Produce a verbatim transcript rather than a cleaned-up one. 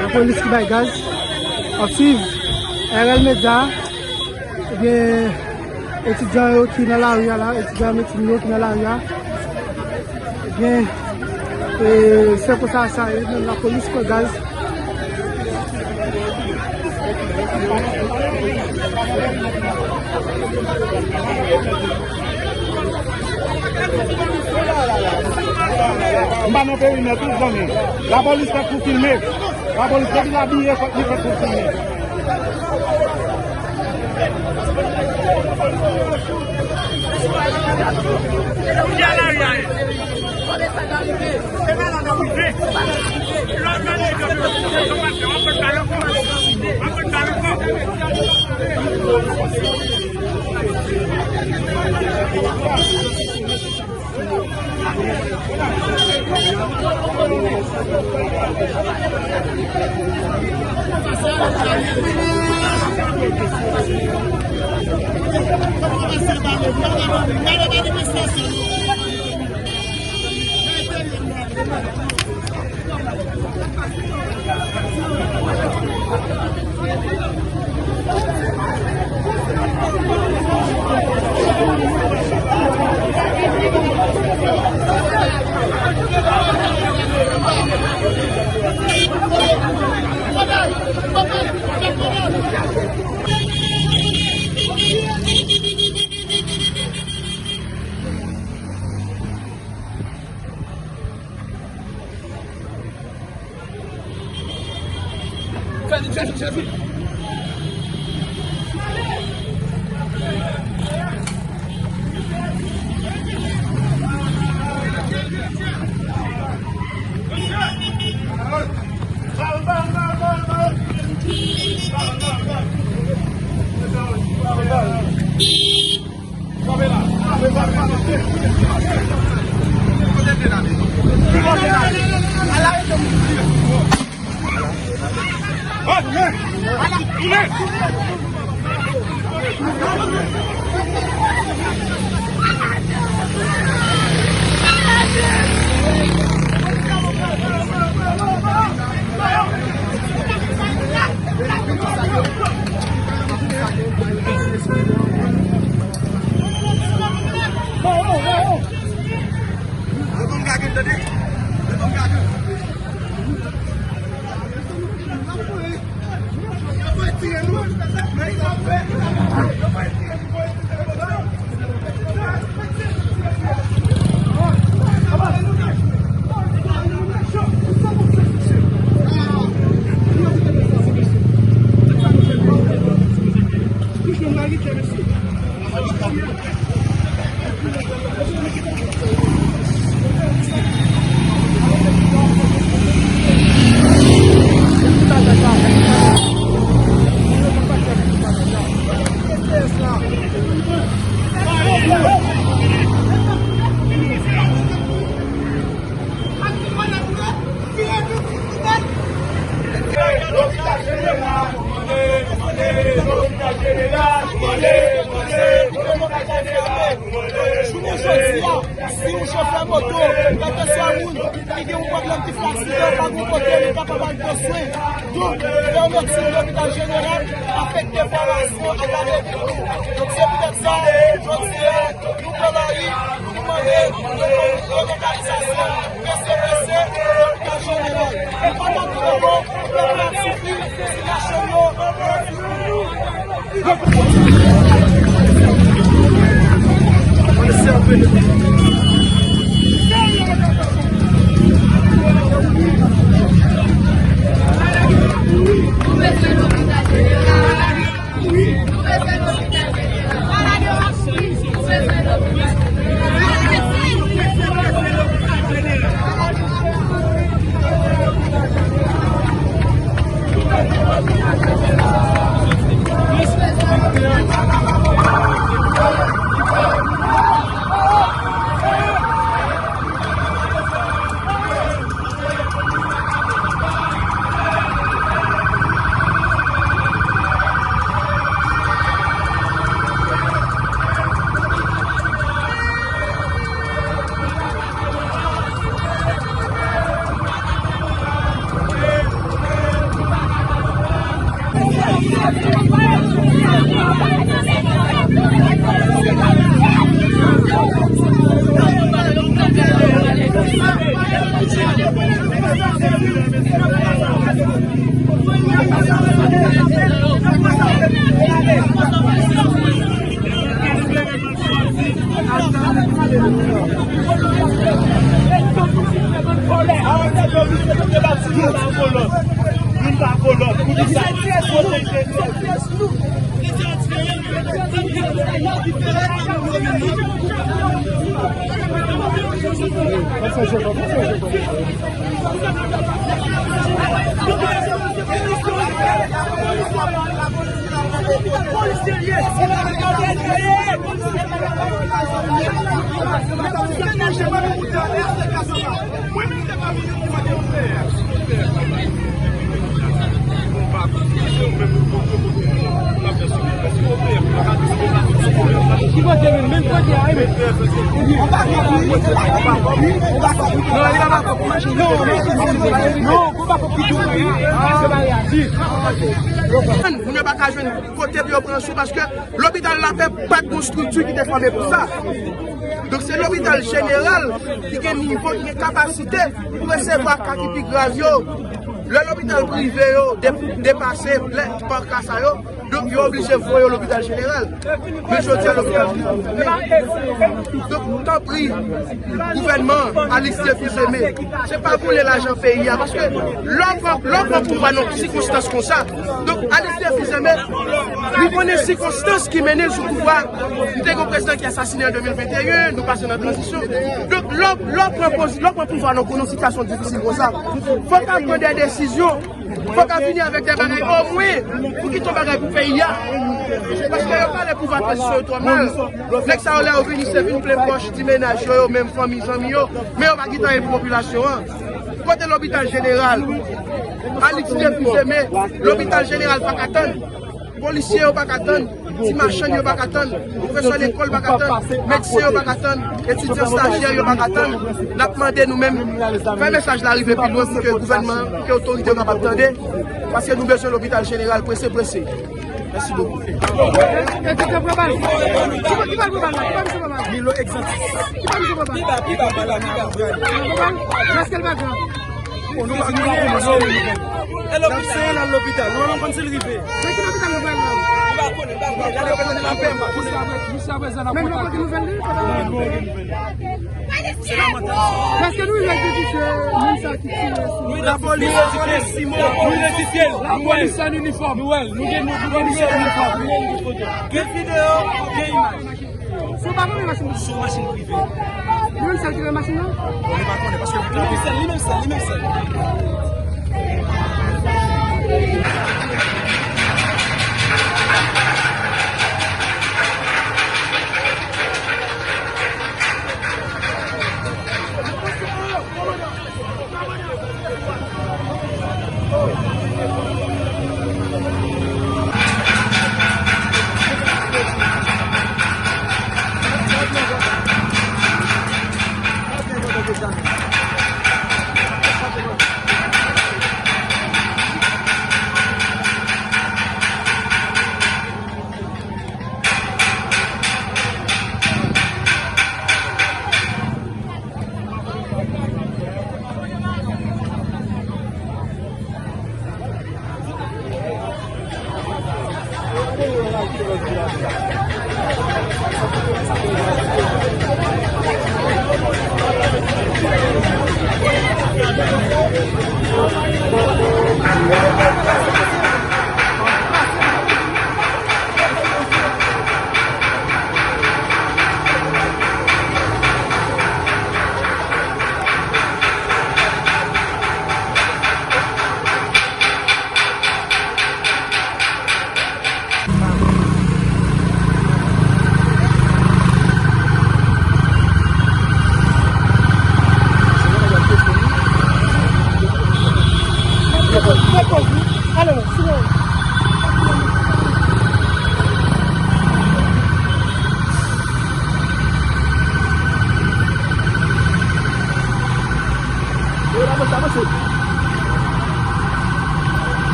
Lapolis ki bay gaz ap swiv R L Media. Ebyen, etidyan yo ki nan lari a la, etidyan medsin yo ki nan lari a. Ebyen, e, se konsa sa ye, menm lapolis pran gaz. M pa nan perimèt ou, zanmi. Lapolis fèt pou filme. Lapolis depi l abiye, fòk li fèt pou filme. Jounen jodi a, si yon chofè moto, kèlkeswa moun ki gen yon pwoblèm ki fè aksidan, pa gen kote li kapab al pran swen. Donk, fèmati lopital jeneral afekte fòmasyon ak gade. Donk, se poutèt sa, jodi a, nou pran lari, nou mande yon revandikasyon prese, prese, lopital jeneral. Nou pa t ap toulere pèp la ap soufri, sitiyasyon yo. Moun yo pa ka jwenn kote pou yo pran swen paske lopital Lapè pa t gon estrikti ki te fòme pou sa. Donk, se lopital jeneral ki gen nivo, ki gen kapasite pou resevwa ka ki pi grav yo. Lè lopital prive yo de-, depase lè pa ka sa yo, donk, yo oblije voye yo lopital jeneral. Men jodi a, lopital jeneral. Donk, tanpri, gouvènman, Alix Dieuphus Aimé, se pa boule lajan peyi a, paske lè w pran, lè w pran pouvwa nan sikonstans konsa, donk, Alix Dieuphus Aimé, li konnen sikonstans ki mennen l sou pouvwa. Nou te gen yon prezidan ki asasinen an de mil venteyen, nou pase nan tranzisyon. Donk, lè w, lè w pran poz-, lè w pran pouvwa nan yon sitiyasyon difisil konsa, fòk w ap pran de desizyon. Fòk ap vini avèk de bagay omwen pou kite yon bagay pou peyi a. Paske yo pale pouvwa tranzisyon yo twò mal. Nèg sa yo lè yo vini se vin plen pòch ti mennaj yo, yo menm fanmi zanmi yo, men yo pa gentan ede popilasyon an. Kote lopital jeneral? Alix Dieuphus Aimé, lopital jeneral pa ka tann. Polisye yo pa ka tann, ti machann yo pa ka tann, pwofesè lekòl pa ka tann, medsen yo pa ka tann, etidyan estajyè yo pa ka tann. N ap mande nou menm, fè mesaj la rive pi lwen pou ke gouvènman, pou ke otorite yo kapab tande, paske nou bezwen lopital jeneral prese, prese. Mèsi bokou. Milo egzantis. Bon, nou pa, nou pa konnen sa w vle nou fè. L ap seye l al lopital. Nou pa konn si l rive. Nan ki lopital nou pral la? Nou pa konnen, nou pa konnen. L ap fè mal. Men nou pa gen nouvèl li? Èske nou rive identifye moun sa ki tire sou... Lapolis, lapolis, Simon. Nou identifye l. Lapolis an inifòm. Nou wè l. Nou gen, nou gen, nou gen, nou gen foto. Gen videyo, gen imaj. Sou pa konnen machin nan? Sou machin prive. Li menm sèl ki nan machin nan? Li pa konnen paske li menm sèl, li menm sèl, li menm sèl.